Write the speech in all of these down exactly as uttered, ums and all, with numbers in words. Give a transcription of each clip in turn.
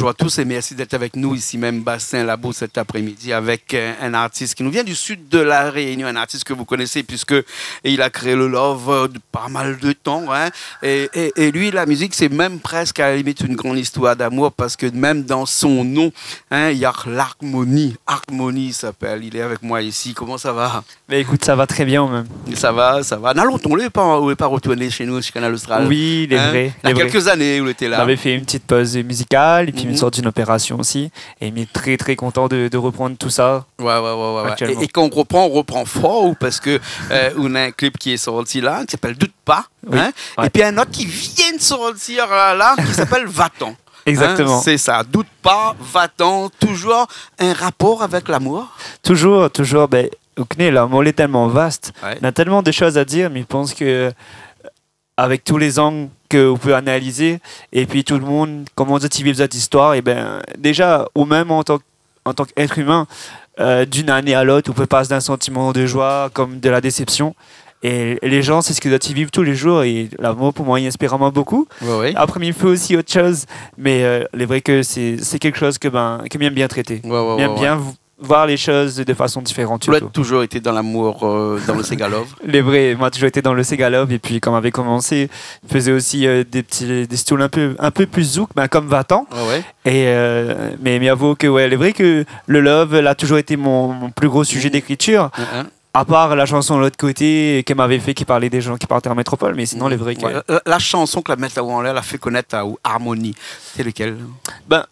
bonjour à tous et merci d'être avec nous ici même, Bassin Labou, cet après-midi, avec, euh, un artiste qui nous vient du sud de La Réunion, un artiste que vous connaissez puisque il a créé le love, euh, de pas mal de temps, hein. Et, et, et lui, la musique, c'est même presque à la limite une grande histoire d'amour parce que même dans son nom, hein, il y a l'harmonie. Harmonie s'appelle. Il est avec moi ici. Comment ça va ? Ben, ékout, sa va trè bien, ou mèm ? Sa va, sa va. Na lontan ou lé pa, ou lé pa retourné shé nou, shé Kanal Austral. Oui, lé vré, lé vré. Na kèlk zané ou lété la. Navé fé in ti poz mizikal, épi mi sort d'in opérasion osi. É mi lé trè, trè kontan de, de reprann tousa aktièlman. Ouais, ouais, ouais, ouais. É, é kan ou reprann, ou reprann for, parske, euh, ou na in klip ki lé sorti la, ki apèl Doute pas, hein, épi in ot ki vien de sortir la, la, ki apèl Va-t'en. Exactement. Hein, sé sa, Doute pas, Va-t'en, toujours un rapport avec l'amour ? Toujours, toujours. Ben, ou koné, lamour lé tèlman vaste. Ouais. Na tèlman de shoz a dir, mé mi pans ke, avèk tout lé zang ke ou pé analizé, épi tout le moun, koman zot i viv zot zistoir, é ben, déza, ou mèm an tan, an tan k'èt imin, euh, d'in ané a lot, ou pé pas d'in santiman de joi konm de la désepsion. É lé zan, sé sak zot i viv tou lé zour, é lamour, pou moin, i inspir amoin bokou. Ouais, ouais. Apré, mi fé osi ot shoz, mé, euh, lé vré ke sé, sé kékshoz ke, ben, ke mi èm bien trété. Ouais, ouais, ouais, ouais. Mi èm bien v-, voir lé shoz de fason diféran, sirtou. Ou la toujours été dans l'amour, euh, dans le séga love ? Lé vré, moin la toujours été dans le séga love, épi kan moin lavé komansé, mi fézé osi, euh, dé ti, dé stoul in pé, in pé pli zouk, ben, konm Va-t'en. Ouais, ouais. É, euh, mé, mé avoué ke, ouais, lé vré ke le love la toujours été mon, mon pli gro sujé d'ékritir. Mhm. Apar la shanson Lot koté, ke moin lavé fé, ki parl dé zan ki part an métropol, mé sinon, lé vré ke... Ouais, la, la shanson ke la mèt aou anlèr, la fé konèt aou Harmonie, sé lékèl ? Ben,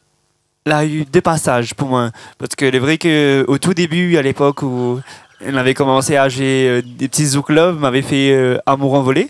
la u dé pasaz pou moin. Parske lé vré ke o tou débu, a lépok ousa nou lavé komansé a zoué, euh, dé ti zouk love, moin lavé fé, euh, Amour envolé,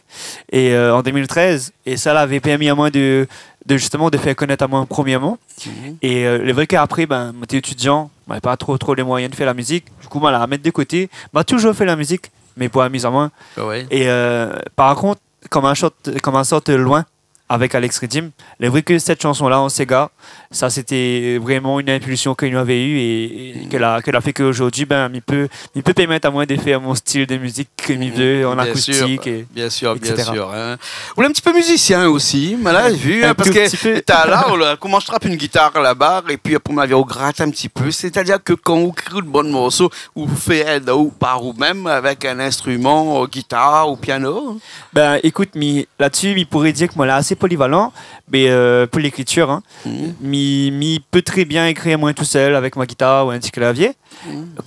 é, euh, an deux mille treize, é sa lavé pèrmi amoin de, de, zistoman, de fé konèt amoin promièrman. Mhm. É, euh, lé vré ke apré, ben, moin té étidian, moin lavé pa tro, tro lé moiyin de fé la mizik. Du kou, moin la mèt de koté. Moin la toujours fé la mizik, mé pou amiz amoin. Ah ouais. É, euh, par kont, kan moin la sort, kan moin la sort Loin, avèk Alex Ridim. Lé vré ke sèt shanson-la an séga, sa sété vréman in inpilsion ke nou lavé u é, é ke la, ke la fé ke zordi, ben, mi pé, mi pé pèrmèt amoin de fé mon stil de mizik ke mi vé, an akoustik, é, etcetera. Mhm. Bien sûr, bien sûr, hein. Ou lé in ti pé mizisien osi, moin la vu, hein, parske talèr la, ou la komans trap in gitar laba, épi apré, moin la vi ou grat in ti pé. Sétadir ke kan ou ékri out bann morso, ou fé èd aou par ou mèm avèk in instriman, euh, gitar ou piano ? Ben, ékout, mi, la-dsi, mi pouré dir ke moin lé asé polivalan, mé, euh, pou lékritir, hein. Mhm. Mi, mi pé trè bien ékrir moin tousèl avèk mon gitar ou in ti klavié,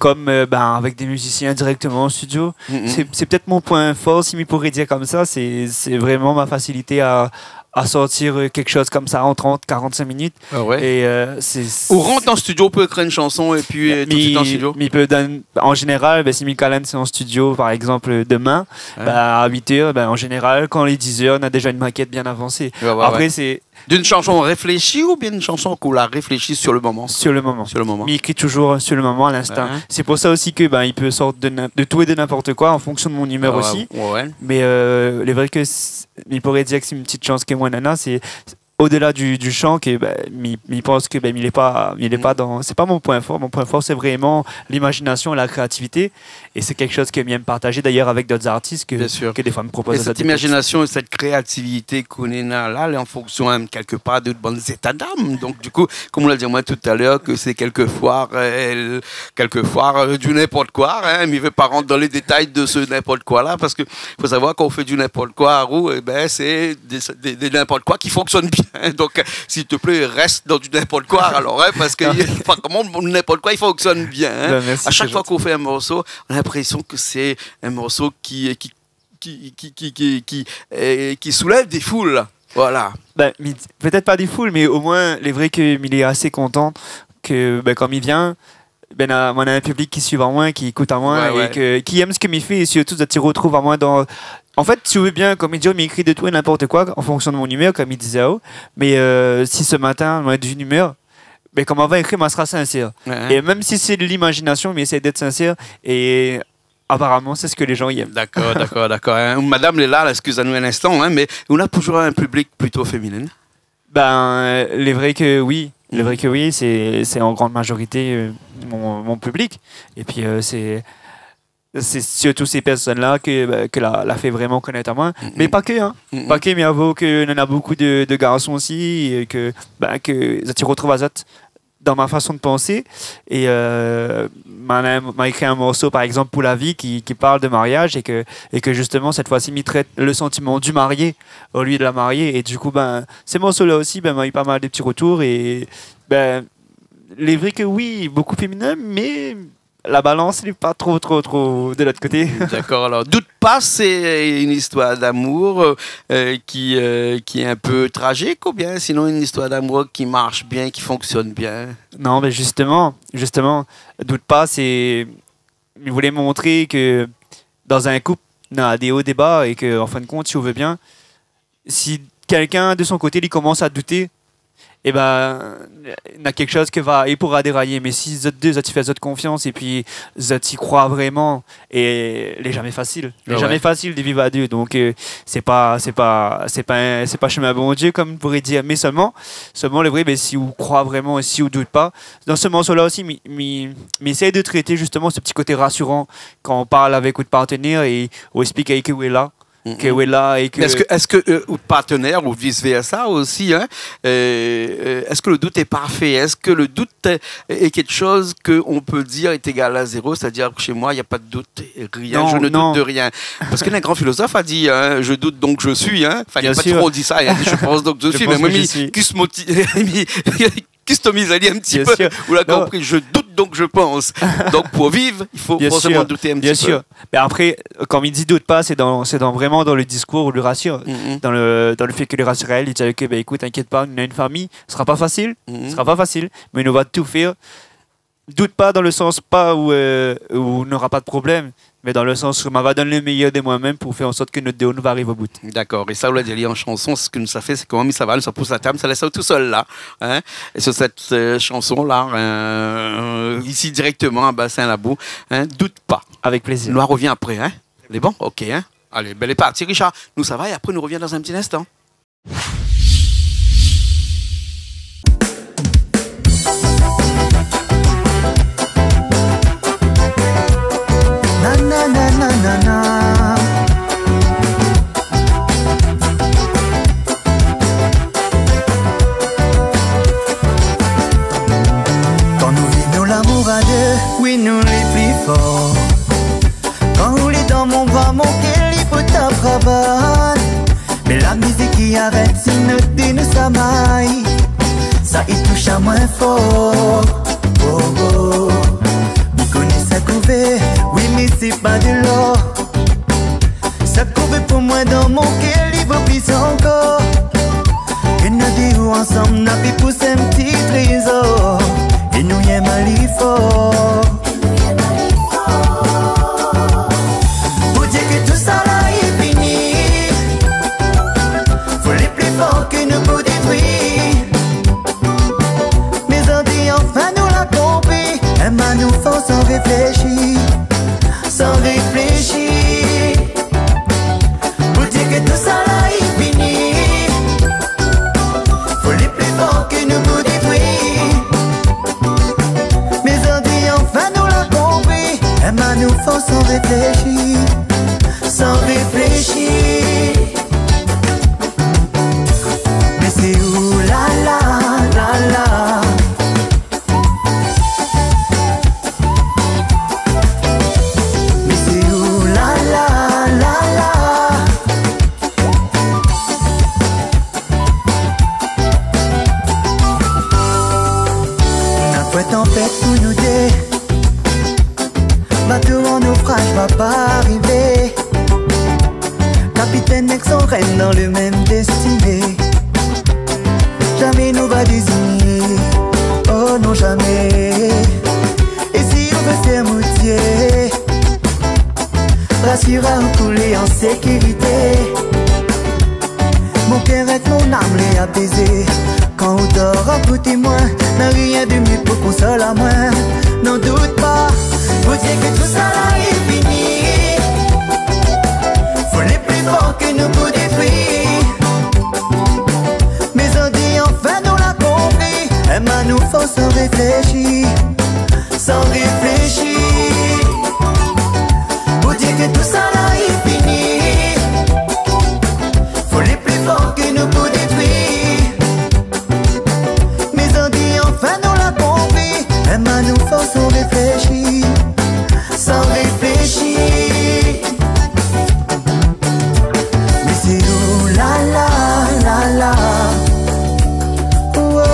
konm, euh, ben, avèk dé mizisien dirèkteman an studio. Mhm. Sé, sé pétèt mon poin for, si mi pouré dir konmsa, sé, sé vréman mon fasilité a, a sortir, euh, kékshoz konmsa an trant, karant-sink minit. Ah ouais. É, euh, sé, ou rant an studio, ou pé ékrir in shanson épi, euh, tout de suite an studio ? Mi, mi pé donn, an zénéral, ben, si mi kal in séans studio, par égzanp, demin, ben, a uit èr, ben, an zénéral, kan lé diz èr, nou na déza in makèt bien avansé. Ouais, ouais, ouais. Apré, sé... D'une chanson réfléchie oubien une chanson ke ou la réfléchi sur le moment ? Sur le moment. Sur le moment. Mi ékri toujours sur le moment, à l'instant. Ouais. Sé pou sa osi ke, ben, i pé sort de nin-, de tout é de ninport koi an fonksion de mon imèr osi. Ah ouais, ouais. Mé, euh, lé vré ke s-, mi pouré dir ke sé in ti shans ke moin néna, sé au-delà du, du chant, ke, ben, mi, mi pans ke, ben, mi lé pa, mi lé pa dan, sé pa mon poin for. Mon poin for, sé vréman l'imaginasion, la kréativité. É sé kékshoz ke mi èm partazé d'ayèr avèk d'ot artis ke, ke défoi mi propoz a d'ot artis. Bien sûr. Et cette imagination et cette créativité ke ou néna la, lé an fonksion, hein, kèlkepar de bann zéta d'am. Donk, du kou, konm ou la di amoin talèr, ke sé kèlkefoi, euh, kèlkefoi, euh, du n'importe quoi, hein, mé mi vé pa rant dan lé détay de ce n'importe quoi-là, parske fo savoir, kan ou fé du n'importe quoi, ou, é ben, sé dé, dé, dé n'importe quoi ki fonksionn bien. Donk, s'il te plaît, reste dans du n'importe quoi, alors, hein, parske, frankman, n'importe quoi, i fonksionn bien, hein. Ben, merci, c'est gentil. À chaque fois ke ou fé in morso, ou na l'inprésion ke sé in morso ki, ki, euh, ki soulèv dé foul. Voilà. Ben, mi, pétèt pa dé foul, mé omoin, lé vré ke mi lé asé kontan ke, ben, kan mi vien, ben, na, moin na in piblik ki suiv amoin, ki ékout amoin, é ke, ki èm sak mi fé, é sirtou, zot i retrouv amoin dan, an fèt, si ou vé bien, konm mi di, mi ékri de tout é n'importe quoi, an fonksion de mon imèr, konm mi dizé aou. Mé, euh, si se matin, moin lé d'in imèr, ben, kan ma va ékri, ma sra sinsèr. Ouais, ouais. É mèm si sé de l'imaginasion, mi éséy d'èt sinsèr, é aparaman, sé sak lé zan i èm. Dakor, dakor, dakor. Hein, madam lé la, la, eskiz anou in instan, hein, mé ou na toujours in piblik plito féminin ? Ben, euh, lé vré ke oui. Lé vré ke oui, sé, sé an gran mazorité, euh, mon, mon piblik. Épi, euh, sé, sé sirtou sé pèrsone-la ke, ba, ke la, la fé vréman konèt amoin. Mm, mm. Mé pa ke, in. Mm, mm. Pa ke, mé avo ke néna bonpé de, de garson osi, é ke, ba, ke zot i rotrouv azot dan mon fason de pansé. É, euh, ma, ma ékri in morso, par égzanp, pou la vi, ki, ki parl de mariaz é ke, é ke zistoman, sèt foi-si, mi trèt le santiman du marié au lieu de la mariée. É du kou, bin, sé morso-la osi, bin, ma u pa mal de ti rotour é, bin, lé vré ke oui, bonpé féminin, mé la balans lé pa tro, tro, tro de lot koté. Dakor, alor, Doute pas, sé in istoir d'amour, euh, ki, euh, ki lé in pé trazik, oubien sinon in istoir d'amour ki marsh bien, ki fonksionn bien ? Non, mé zistoman, zistoman, Doute pas, sé, mi voulé montré ke dan in koup, néna dé o, dé ba, é ke, an fin de kont, si ou vé bien, si kèlkin de son koté, li komans a douté, é bin, néna kékshoz ke va, i poura dérayé. Mé si zot dé, zot i fé azot konfians épi zot i kroi vréman, é lé zamé fasil. Lé zamé fasil de viv a dé. Donk, euh, sé pa, sé pa, sé pa in, sé pa shomin Bondié, kom i pouré dir. Mé solman, solman, lé vré, mé si ou kroi vréman é si ou dout pa, dan se morso-la osi, mi, mi, mi éséy de trété zistoman se ti koté rasiran kan ou parl avèk out partenèr é ou ésplik ali ke ou lé la. Mm, mm. Ke ou lé la é ke... Mé èske, èske, euh, out partenèr ou vice versa osi, in, euh, euh, èske le dout lé parfé ? Èske le dout lé, lé kékshoz ke ou pé dir lé égal a zéro, sétadir ke shé moin, na pa de dout, rien, je ne doute de rien. Non, non. Parske in gran filozof la di, in, « Je doute donc je suis », in. Anfin, li la pa tro di sa, li la di « Je pense donc je suis », mé moin, mi, mi kustomiz ali in ti pé. Bien sûr. Ou la konpri, « Je doute donc je pense ». Donk, pou viv, i fo forséman douté in ti pé. Bien sûr. Mé apré, kan mi di dout pa, sé dan, sé dan, vréman dan le diskour ou le rasir. Mm, mm. Dan le, dan le fé ke le rasir ali, li di ke, bin, ékout, inkièt pa, nou néna in fami, sra pa fasil, sra pa fasil, mé nou va tout fé. Dout pa dan le sans pa ou, euh, ou nora pa de problèm, mé dan le sans ou ma va donn le méyèr de moin-mèm pou fé an sort ke nout dé nou va ariv o bout. Dakor. É sa, ou la di ali an shanson, sak nou sa fé, sé koman mi sava, nou sa pous la tab, nou sa lès aou tousèl la, in. É sur sèt, euh, shanson-la, euh, isi dirèkteman a Bassin Labou, in, Doute pas. Avèk plézir. Nou arvien apré, in. Lé bon ? Ok, in. Alé, bin, lé parti, Richard. Nou sava é apré nou arvien dan in ti linstan. Na, na, na, na, na, na. Kan nou viv nou lamour a dé, oui, nou lé pli for. Kan ou lé dan mon bra, mon kèr li pé tap rabat. Mé la mizik i arèt si nout dé nou sa may. Sa i toush amoin for. Oh, oh. Mi koné sak ou vé, oui, mé sé pa de lor. Sak ou vé pou moin dan mon kèr, li vo plis ankor. Ke nou dé ou ansanm, na pi pou sé in ti trézor. É nou yèm ali for. Pou dir ke tousala lé fini, fo lé pli for ke nou pou détrui. Mé zot i di, anfin, nou la konpri. Èm anou for san réfléshi, san réfléshi. Pou dir ke tousala lé fini, fo lé pli for ke nou pou détrui. Mé zot i di, anfin, nou la konpri. Èm anou for san réfléshi, san réfléshi. Mé sé ou la la, la la. Mé sé ou la la, la la. Na poin tanpèt pou nou dé. Bato an nofraz va pa arivé. Kapitèn èk son rèn dan le mèm destiné. Zamé nou va dézinié, oh non, zamé. É si ou vé fé motié, rasir aou, koulé an sékirité. Mon kèr èk mon nam lé apézé. Kan ou dor akoté moin, na rien de mié pou konsol amoin. Non, dout pa, pou dir ke tousala lé fini, fo lé pli for ke nou pou détrui. Mé zot i di, anfin, nou la konpri. Èm anou for san réfléshi, san réfléshi. Mèm anou fé san réfléshi, san réfléshi. Mi sé ou la la, la la. Ouo.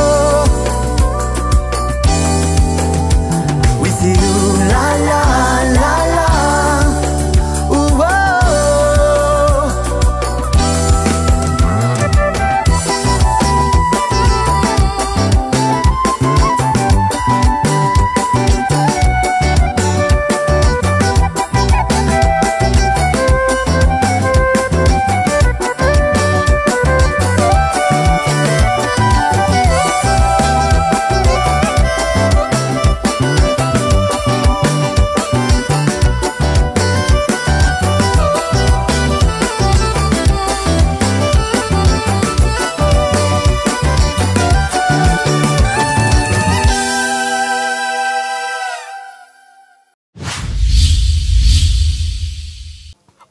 Mi sé ou la la, la la. Ouo.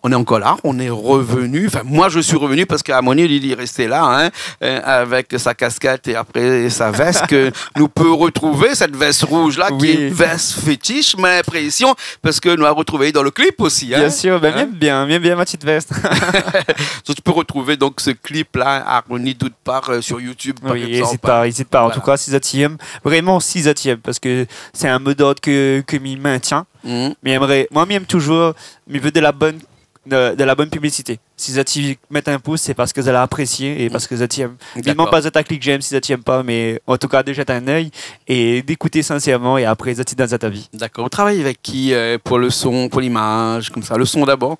On est encore là, on est revenu. Enfin, moi, je suis revenu parce que Harmonie, li, li lé resté la, hein, euh, avec sa casquette et après sa veste, ke nou pé retrouvé, cette veste rouge-là, qui est une veste fétiche, ma inpression, parce que nou la retrouvé dans le clip aussi, hein. Bien sûr, ben, hein, mi èm bien, mi èm bien ma petite veste. Donc, tu peux retrouver donc ce clip-là, Harmonie Doute Pas, euh, sur YouTube, par exemple. Oui, ézit pa, ézit pa. Voilà. En tout cas, si zot i èm, vréman, si zot i èm, parce que c'est un mot d'ordre que, que mi maintien. Mhm. Mi èmré, moin, mi èm toujours, mi vé de la bonne, de, de la bonne publicité. Si zot i mèt in pous, sé parske zot la aprésié é parske zot i èm. D'accord. Mi demann pa zot a klik j'aime si zot i èm pa, mé an tou ka, de zèt in oeil é d'ékouté sinsèrman é apré, zot i donn zot avi. D'accord. Ou travay avèk ki, euh, pour le son, pour l'image, comme ça ? Le son d'abord ?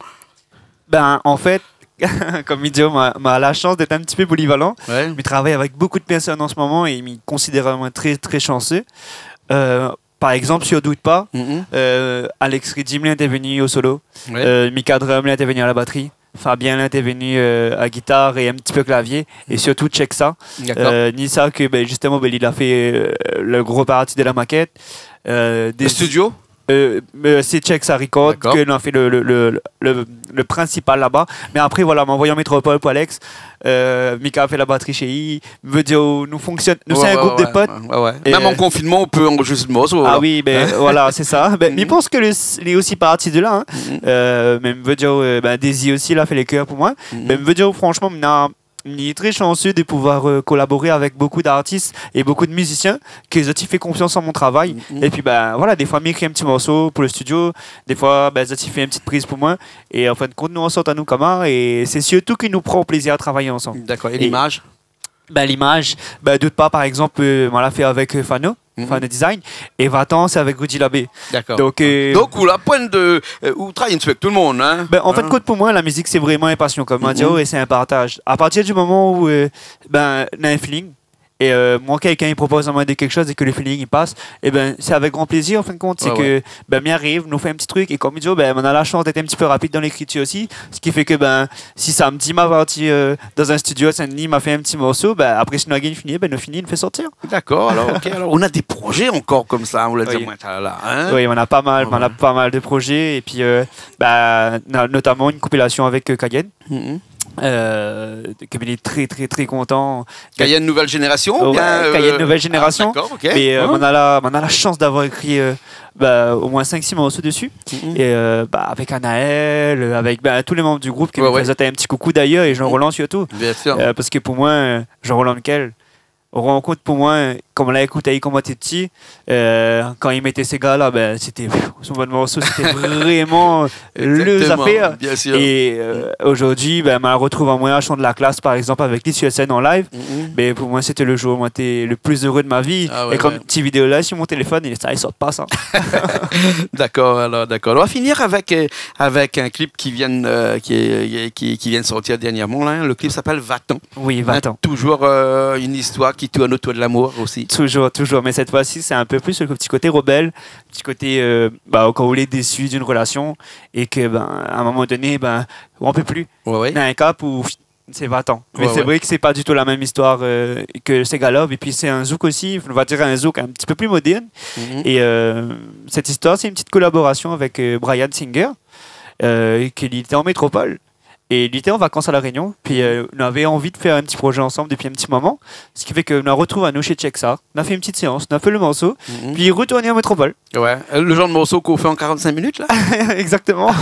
Ben, an fèt, kom mi di, ma, ma la shans d'èt in ti pé polivalan. Ouais. Mi travay avèk bonpé de pèrsone an se moman é mi konsidèr amoin trè, trè shansé. Euh, par égzanp, sur Doute Pas, mhm, euh, Alex Riddim, li la intervenu o solo. Ouais. Euh, Mika Drum, li la intervenu a la batri. Fabien, li la intervenu, euh, a gitar é in ti pé klavié. É surtout Check Sa. D'accord. Euh, ni sa ke, ben, justement, ben, li la fé, euh, le gro parti de la makèt. Euh, le studio ? Euh, euh, sé Check Sa Record, d'accord, ke nou la fé le, le, le, le, le prinsipal laba. Mé apré, voilà, ma anvoy an métropol pou Alex. Euh, Mika la fé la batri shé li. Mi vé dir, nou fonksyone, nou sé in group de pot. Ouais, ouais. É, mèm an konfinman, ou pé anrozistr le morso, alor. Ah oui, ben, voilà, sé sa. Ben, mi pans ke le, lé osi parti de la, hein. Mhm. Euh, mé mi vé dir, euh, ben, Daisy osi, la fé lé kèr pou moin. Mhm. Mé mi vé dir, franshman, nou la ni trè shansé de pouvoir, euh, kolaboré avèk bonpé d'artis é bonpé de mizisien ke zot i fé konfians an mon travay. Mhm. É pi, ben, voilà, défoi, mi ékri in ti morso pou le studio, défoi, ben, zot i fé in ti priz pou moin. É an fin de kont, nou ansant anou konmsa, é sé sirtou ke nou pran plézir a travay ansanm. D'accord. É l'image ? Ben, l'image, ben, Doute Pas, par égzanp, euh, moin la fé avèk, euh, Fano. Mhm. Fano Design, é Vatan, sé avèk Rudy Labbé. D'accord. Donk, euh, donk, ou la pointe de, euh, ou travay in ti pé avèk tout le monde, hein. Ben, an fin de kont, pou moin, la mizik, sé vréman in pasion, kom mi di, é sé in partaj. A partir du moman ou, euh, ben, na in feeling, é, euh, moin, kèlkin i propoz amoin de kékshoz é ke le feeling i pas, é ben, sé avèk gran plézir, an fin de kont. Sé ke, ben, mi ariv, nou fé in ti truk, é kom mi di, ben, moin la la shans d'èt in ti pé rapid dan lékritir osi, sak i fé ke, ben, si samdi ma parti, euh, dan in studio a Saint-Denis, ma fé in ti morso, ben, apré, si nou la gingn fini, ben, nou fini, nou fé sortir. D'accord, alors, OK, alors, on a des projets encore comme ça, on l'a dit, oui, moin, là, hein ? Oui, on a pas mal, on a pas mal de projets, et puis, euh, bah, on a notamment une compilation avec, euh, Cayenne, mhm, euh, ke mi lé très, très, très content. Cayenne Nouvelle Génération, ou bien, euh, Cayenne Nouvelle Génération. Ah, d'accord, OK. Mais, euh, ouais, on a la, on a la chance d'avoir écrit, euh, bah, au moins cinq, six morceaux dessus. Mhm. Et, euh, bah, avec Anaël, euh, avec, bah, tous les membres du groupe ke mi fé in ti coucou d'ailleurs, et Jean-Roland surtout. Bien sûr. Euh, parce que pour moi, euh, Jean-Roland Miquel, rankont pou moin, kom la ékout ali kan moin té pti, euh, kan li mèt séga la, ben, sété, pff, son bann morso, sété vréman le zafèr. Exactement, bien sûr. Et, euh, aujourd'hui, ben, ma retrouv amoin a Chant de la Classe, par exemple, avec lui sur scène en live. Mhm. Ben, pou moin, sété le jour, moin, té le plus heureux de ma vie. Ah ouais, ouais. Et kom ti vidéo la, sur mon téléphone, é sa, i sort pa sa. D'accord, alors, d'accord. On va finir avec, euh, avec un clip qui vient, euh, qui est, qui, qui vient de sortir dernièrement, là, hein. Le clip s'appelle Va-t'en. Oui, Va-t'en. Hein, toujours, euh, une histoire qui tourne autour de l'amour aussi. Toujours, toujours. Mais cette fois-ci, c'est un peu plus le petit côté rebelle, petit côté, euh, bah, quand on est déçu d'une relation et que, ben, à un moment donné, ben, on peut plus. Ouais, ouais. On a un cap où c'est va-t'en. Ouais, ouais. Mais c'est vrai que c'est pas du tout la même histoire, euh, que Séga Love. Et puis, c'est un zouk aussi, on va dire un zouk un petit peu plus moderne. Mhm. Et, euh, cette histoire, c'est une petite collaboration avec, euh, Bryan Singer, euh, qui était en métropole. É li té an vakans La Rényon, pi, euh, nou lavé anvi de fèr in ti projé ansanm dopi in ti moman. Sak i fé ke nou la artrouv anou shé Tchèk Sa, nou la fé in ti séans, nou la fé lo morso, pi li la artourn an métropol. Ouais, euh, lo zanr de morso k'ou fé an karant-sink minit, la. Exactement.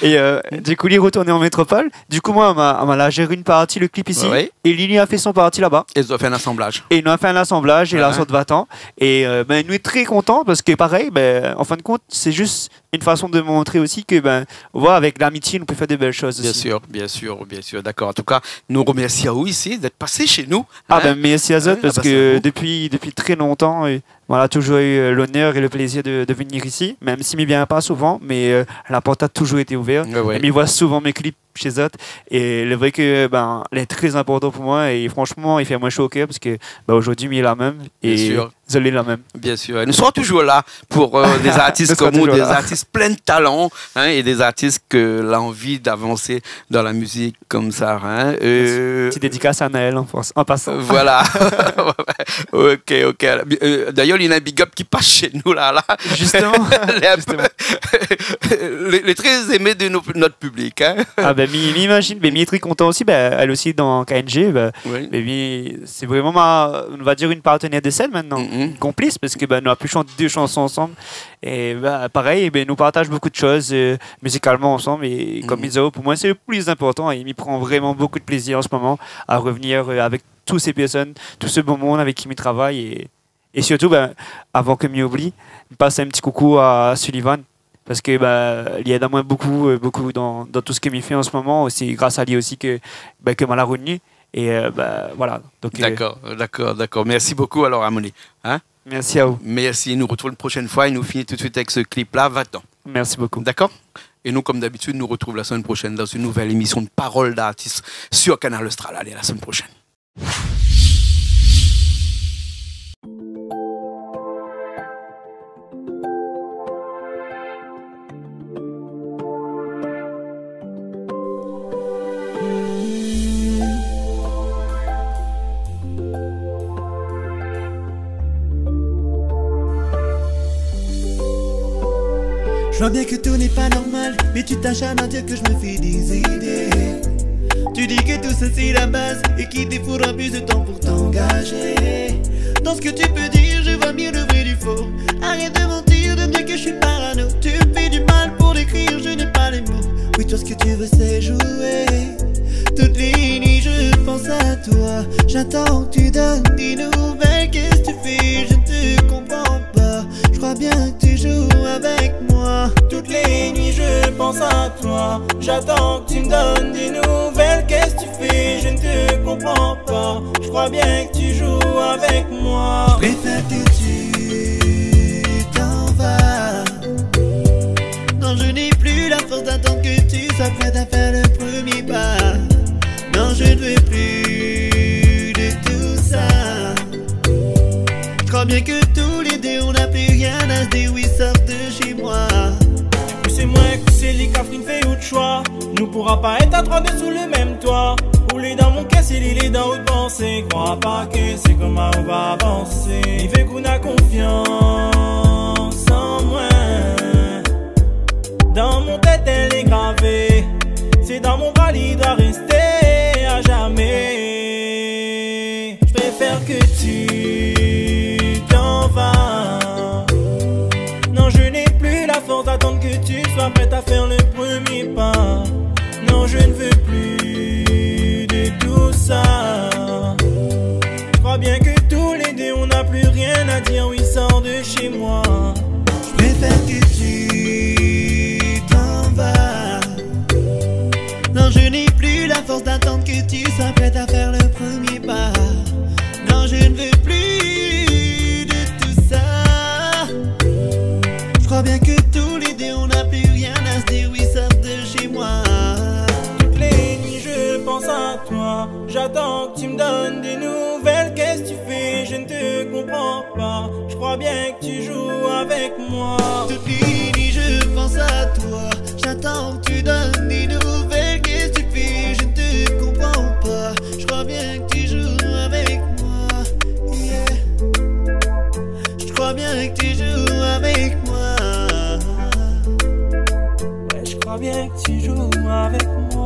É, euh, du kou, li la artourn an métropol. Du kou, moin, ma, ma la zèr in parti lo klip isi, é li, li la fé son parti laba. É zot la fé in asanblaz. É nou la fé in asanblaz, é la sort vatan. É, euh, bin, nou lé tré kontan parske, parèy, bin, an fin de kont, sé zis in fason de montré osi ke, bin, voilà, avèk lamitié, nou pé fèr de bèl shoz osi. Bien sûr, bien sûr, bien sûr. D'accord. En tout cas, nou remèrsi aou isi d'èt pasé shé nou. Ah, bin, mèrsi azot, parske dopi, dopi tré lontan, é moin la touzour u, euh, l'onèr é lo plézir de, de vnir isi, mèm si mi vien pa souvan, mé, euh, la port la touzour été ouvèr. Ouais, ouais. É mi voi souvan mé klip shé zot. É lé vré ke, bin, lé tré inportan pou moin é fransheman, i fé amoin sho o kèr parske, bin, zordi, mi lé la mèm. Bien sûr. Zot lé la mèm. Bien sûr. É nou sra touzour la pou, euh, dé zartis konm ou, dé zartis plin de talan, hein, é dé zartis ke la anvi d'avansé dan la mizik konmsa, hein. Euh, ti dédikas a Naël an pas-, an pasan. Voilà. Ok, ok. Euh, d'ailleurs, li na in big up ki pas shé nou la, la. Justement, justement. Lé, lé tré émé de nou, nout piblik, hein. Ah, bin, mi, mi imazine, mé mi lé tré kontan osi, bin, èl osi dan K N G, bin, mé mi, sé vréman ma, on va dir, in partenèr de sèn mintnan, in konplis, parske, bin, nou la pu shant dé shanson ansanm. É, bin, parèy, bin, nou partaz bonpé de shoz, euh, mizikalman ansanm. É konm mi di aou, pou moin, sé lo pli inportan. É mi pran vréman bonpé de plézir an se moman a revnir, euh, avèk tout sé pèrsone, tout se bon moun avèk ki mi travay. É, é sirtou, bin, avan ke mi oubli, mi pas in ti koukou a Sullivan. Parske, bin, li èd amoin bonpé, euh, bonpé dan, dan tout sak mi fé an se moman. Sé gras a li osi ke, bin, ke moin la revni. É, euh, bin, voilà. Donk, euh, d'accord, d'accord, d'accord. Merci beaucoup, alors, Harmonie. Hein ? Mèrsi aou. Mèrsi. Nou artrouv in proshèn foi é nou fini tout de suit avèk se klip-la, Vatan. Mèrsi bonpé. D'accord ? É nou, konm d'abitid, nou artrouv la semèn proshèn dan in nouvèl émisyon de Parole d'artiste sur Kanal Austral. Alé, la semèn proshèn. Je vois bien que tout n'est pas normal, mais tu t'acharnes à dire que je me fais des idées. Tu dis que tout ça c'est la base et qu'il te faudra plus de temps pour t'engager. Dans ce que tu peux dire, je vois bien le vrai du faux. Arrête de mentir, de me dire que je suis parano. Tu me fais du mal pour l'écrire, je n'ai pas les mots. Oui, toi, ce que tu veux, c'est jouer. Toutes les nuits, je pense à toi. J'attends que tu donnes des nouvelles. Qu'est-ce que tu fais ? Je ne te comprends pas. Je crois bien que tu joues avec moi. Toutes les nuits, je pense à toi. J'attends que tu me donnes des nouvelles. Qu'est-ce que tu fais ? Je ne te comprends pas. Je crois bien que tu joues avec moi. Je préfère que tu t'en vas. Non, je n'ai plus la force d'attendre que tu sois prête à faire le premier pas. Non, je ne veux plus de tout ça. Je crois bien que tous les deux, on n'a plus rien à se dire. Oui, sors de chez moi. Kou sé moin, kou sé li, Catherine, fé out shoi. Nou poura pa èt a troi désou le mèm toi. Ou lé dan mon kèr, si li lé dan out pansé. Kroi pa ke sé konmsa ou va avansé. I fé k'ou na konfians an moin. Dan mon tèt, èl lé gravé. Sé dan mon kèr li doi rèsté a zamé. Je préfère que tu t'en vas. Non, je n'ai plus la force d'attendre que tu sois prête à faire le premier pas. Non, je ne veux plus de tout ça. Je crois bien que tous les deux, on n'a plus rien à dire. Oui, sors de chez moi. Je préfère que tu t'en vas. Non, je n'ai plus la force d'attendre que tu sois prête à faire le premier pas. Non, je ne veux plus de tout ça. Je crois bien que tous les deux, on n'a plus rien à se dire. Oui, sors de chez moi. Toutes les nuits, je pense à toi. J'attends que tu me donnes des nouvelles. Qu'est-ce que tu fais ? Je ne te comprends pas. Je crois bien que tu joues avec moi. Toutes les nuits, je pense à toi. J'attends que tu donnes des nouvelles. Qu'est-ce que tu fais ? Je ne te comprends pas. Je crois bien que tu joues avec moi. Yeah. Je crois bien que tu joues avec moi. Ouais, je crois bien que tu joues avec moi.